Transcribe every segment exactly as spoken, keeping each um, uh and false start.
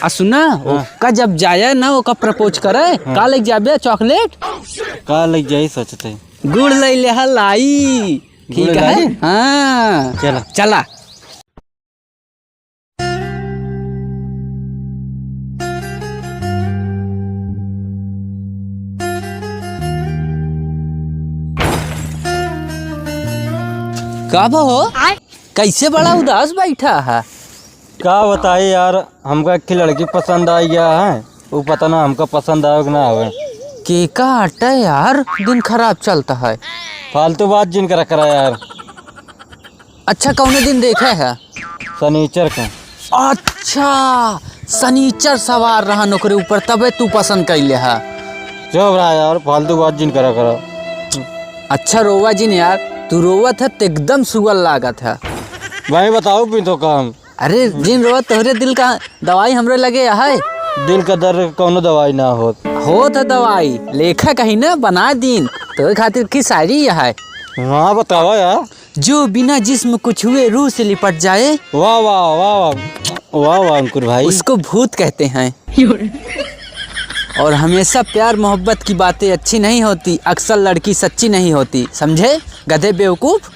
आ सुना, हाँ। ओका जब जाए ना, ओका propose करे, हाँ। का लइ जाबे? Chocolate? का लइ जाई सोचते? गुड़ लइ ले हा लाई। गुड़ ठीक है? लाई? हाँ। चला। चला। का बा हो? कैसे बड़ा उदास बैठा है? का बताई यार, हमका एक लड़की पसंद आ गया है, वो पता ना हमका पसंद आवे कि ना आवे। के का हटे यार, दिन खराब चलता है। फालतू बात जिन करा करा यार। अच्छा, कौने दिन देखे है? सनीचर का। अच्छा, सनीचर सवार रहन ओकरे ऊपर, तबे तू पसंद कैले है। चुप रहा यार, फालतू बात जिन करा करा। अच्छा रोवा जिन यार, तू रोवत है त एकदम सुअर लागत है। भाई बताओ भी तो काम। अरे जिन रोवत तोहरे दिल का दवाई हमरे लगे है। दिल का दर्द कौनो दवाई ना होत। होत है दवाई, लेखक ही ना बना दीन, तोहरे खातिर की शायरी है। हाँ बतावा यार। जो बिना जिस्म को छुए रूह से लिपट जाए, वाह, वाह, वाह, वाह। वाह, वाह, अंकुर भाई। उसको भूत कहते हैं। और हमेशा प्यार मोहब्बत की बातें अच्छी नहीं होती, अक्सर लड़की सच्ची नहीं होती, समझे गधे बेवकूफ।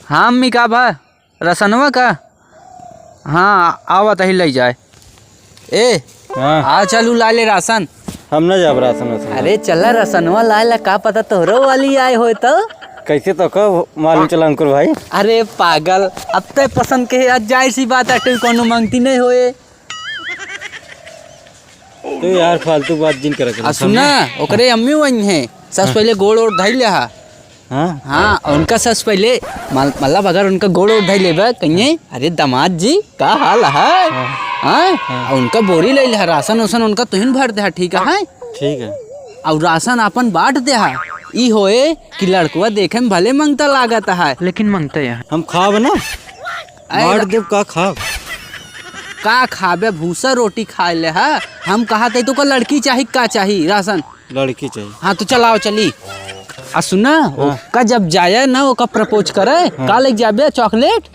हाँ अम्मी, का भा? रसनवा का? हाँ, आवत ही लइ जाए। ए, हाँ। आ चलू ला ले रासन। हम ना जाब रासन वासन। अरे चला रसनवा लाए ला, का पता तोहरो वाली आए होए तो। कैसे तो का मालूम चला अंकुर भाई? अरे पागल, अब ते पसंद के आज जाहिर सी बात है, कौनो मांगती नहीं होए। तू यार फालतू बात जिन करे कर, आ, सुना, समझे? ओकरे अम्मी वही हैं, सबसे हाँ। पहले गोड़ ओड़ धइ ले हा। हाँ? हाँ, उनका सबसे पहले मल-, मतलब अगर उनका गोड़ ओड़ धइ लेबे, कहिए, "अरे दामाद जी, का हाल है?" हाँ। हाँ? हाँ। और उनका बोरी लइ ले हा, रासन ओसन उनका तुहिन भर दे हा, ठीक है? ठीक है। और रासन आपन बांट दे हा। ई होए कि लड़कवा देखे में भले मंगता लागत है, लेकिन मंगता है। हम खाब ना? अरे बांट रा- देब, का खाब? का खाबे, भूसा रोटी खाए ले हा। हम कहा थे तो का लड़की चाही, का चाही रासन? लड़की चाही। हाँ तो चलाओ चली। आ सुना, हाँ। ओका जब जाए ना, ओका propose करे, हाँ। का लइ जाबे? Chocolate?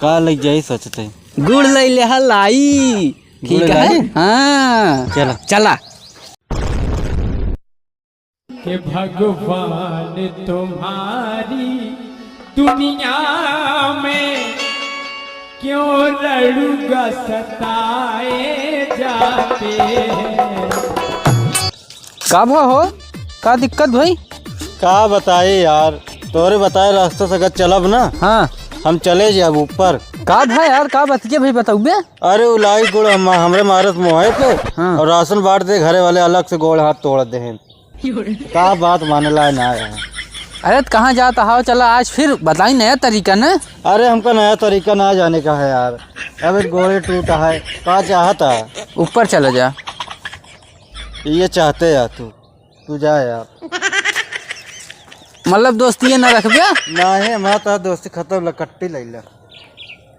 का लइ जाई सोचते? गुड़ लइ ले हा लाई। गुड़ ठीक है? लाई? हाँ। चला। चला। कि भगवान तुम्हारी दुनिया में क्यों लड़ूगा सताए जाते हैं। का भा हो? का दिक्कत भई? का बताई यार, तोरे बताए रास्ता से अगर चलब ना, हाँ। हम चले जाब ऊपर। का भा यार, का बतिया भई बतउबे? अरे उ लाई गुड़ हम, हमरे मारत मोहे पे हाँ। और रासन बांट दे, घरे वाले अलग से गोड़ हाथ तोड़ दे हैं। का बात मानेला ना यार। अरे त कहाँ जात हव? चला आज फिर बताई नया तरीका न। अरे हमका नया तरीका ना जाने का है यार, अब एक गोड़े टूटा है, का चाहता है? ऊपर चला जा। ये चाहते यार तू, तू जा यार। मतलब दोस्ती ये ना रखबे? ना है, हमारा तो दोस्ती खत्म, लकट्टी लैला।